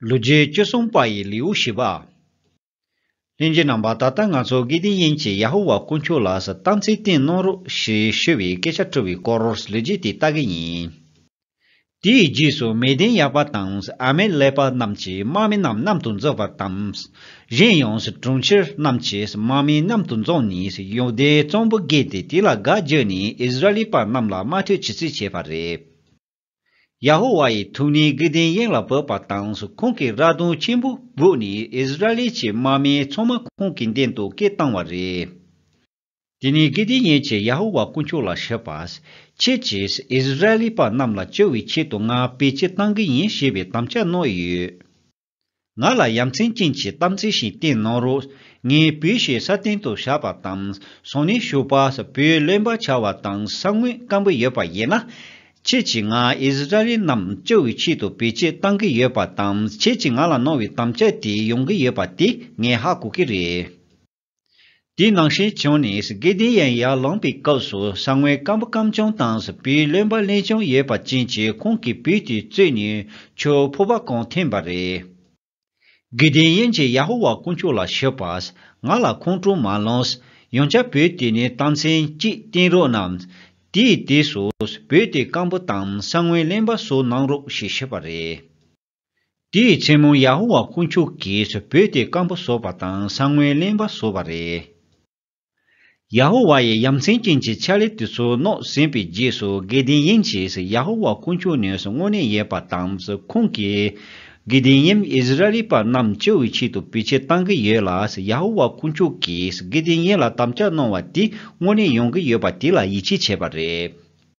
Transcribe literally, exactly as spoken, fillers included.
ལོ་རྒྱུས་བཅུ་གསུམ་པ་ཡི་ལེའུ་བཞི་པ། ལྷན་རྒྱས་རྣམ་པ། ད་ལྟ་ང་ཚོ་དགེ་ལྡན་ཡིན་གྱི་ཡ་ཧོ་ཝཱ་དཀོན་མཆོག་ལ་དམ་ཚིག་བསྟེན་གནང་རོགས་ཞེས་ཞུ་བའི་སྐད་ཆ་དྲི་བའི་སྐོར་ལོ་རྒྱུས་དེ་ལྟ་གི་ཡིན། དེའི་རྗེས་སུ་མི་དན་ཡ་པ་དང་ཨ་མེ་ལེ་པ་རྣམས་ཀྱིས་དམག་མི་རྣམས་མཉམ་དུ་འཛོམས་པ་དང་། གཞན་ཡང་གྲོང་ཁྱེར་རྣམས་ཀྱི་དམག་མི་མཉམ་དུ་འཛོམས་ནས་ཡོར་དན་གཙང་པོ་བརྒལ་ཏེ་དེ་ལ་སྒར་བརྒྱུད་ནས་ཨིསི་ར་ཨེལ་པ་རྣམས་ལ་དམག་འཁྲུག་བྱེད་རྩིས་བྱས་པ་རེད། ཡ་ཧོ་ཝཱ་ཡི་ཐུགས་ཉིད་དགེ་ལྡན་ཡིན་ལ་བབས་པ་དང་ཁོང་གིས་ར་མདུང་ཆེན་པོ་སྦུབས་ནས་ཨིསི་ར་ཨེལ་གྱི་དམག་མི་ཚང་མ་ཁོང་གི་མདུན་དུ་སྐད་བཏང་བ་རེད། དེ་ནས་དགེ་ལྡན་ཡིན་གྱི་ཡ་ཧོ་ཝཱ་དཀོན་མཆོག་ལ་ཞུས་པ། ཁྱེད་ཀྱིས་ཨིསི་ར་ཨེལ་པ་རྣམས་ལ་སྐྱོབ་པའི་ཆེད་དུ་ང་བེད་སྤྱོད་གཏང་གི་ཡིན་ཞེས་པའི་དམ་བཅའ་གནང་ཡོད། ང་ལ་ཡ་མཚན་ཅན་གྱི་དམ་ཚིག་ཞིག་བསྟེན་གནང་རོགས། ངའི་བུ་ཞིག་ས་སྟེང་དུ་བཞག་པ་དང་བཟང་ནི་ཞུགས་པ་བུའི་བློན་པོ་ཆགས་པ་དང་ས་ངོས་སྐམ་པོ་ཡོད་པ་ཡིན་ན། ཁྱེད་ཀྱིས་ང་ཨིསི་ར་ཨེལ་རྣམས་སྐྱོབ་པའི་ཆེད་དུ་བེད་སྤྱོད་གཏང་གི་ཡོད་པ་དང་ཁྱེད་ཀྱིས་ང་ལ་གནང་བའི་དམ་བཅའ་དེ་ཡོང་གི་ཡོད་པ་དེ་ངས་ཧ་གོ་གི་རེད། དེ་ནང་བཞིན་བྱུང་ནས་དགེ་ལྡན་ཡང་ཡར་ལངས་པའི་སྐབས་སུ་ས་ངོས་སྐམ་པོ་སྐམ་ཆུང་དང་བུའི་བློན་པོ་ལན་ཆུང་ཡོད་པ་ཅན་གྱིས་ཁོང་གི་བུ་དེ་བཙོས་ནས་ཆུ་ཕོར་པ་གང་འཐེན་པ་རེད། དགེ་ལྡན་ཡིན་གྱི་ཡ་ཧོ་ཝཱ་དཀོན་མཆོག་ལ་ཞུས་པ། ང་ལ་ཁོང་ཁྲོ་མ་ལངས། ཡང་བསྐྱར་བུ་དེ་ནས་དམ་ཚིག་ཅིག་བསྟེན་རོགས་གནང་། དེའི་དུས་སུ་བུ་དེ་སྐམ་པོ་དང་ས་ངོས་རློན་པ་བཟོ་གནང་རོགས་ཞེས་ཞུས་པ་རེད། དེའི་མཚན་མོ་ཡ་ཧོ་ཝཱ་དཀོན་མཆོག་གིས་བུ་དེ་སྐམ་པོ་བཟོས་པ་དང་ས་ངོས་རློན་པ་བཟོས་པ་རེད། ཡ་ཧོ་ཝཱ་ཡི་ཡ་མཚན་ཅན་གྱི་ཕྱག་ལས་དེ་ཚོ་མནོ་ཟིན་པའི་རྗེས་སུ་དགེ་ལྡན་ཡིན་གྱིས་ཡ་ཧོ་ཝཱ་དཀོན་མཆོག་ནས་དངོས་གནས་ཡོད་པ་དང་ཁོང་གིས་དགེ་ལྡན་ཡིན་ཨིསི་ར་ཨེལ་པ་རྣམས་སྐྱོབ་པའི་ཆེད་དུ་བེད་སྤྱོད་གཏང་གི་ཡོད་ལ། ཡ་ཧོ་ཝཱ་དཀོན་མཆོག་གིས་དགེ་ལྡན་ཡིན་ལ་དམ་བཅའ་གནང་བ་དེ་དངོས་གནས་ཡོང་གི་ཡོད་པ་དེ་ལ་ཡིད་ཆེས་བྱས་པ་རེད།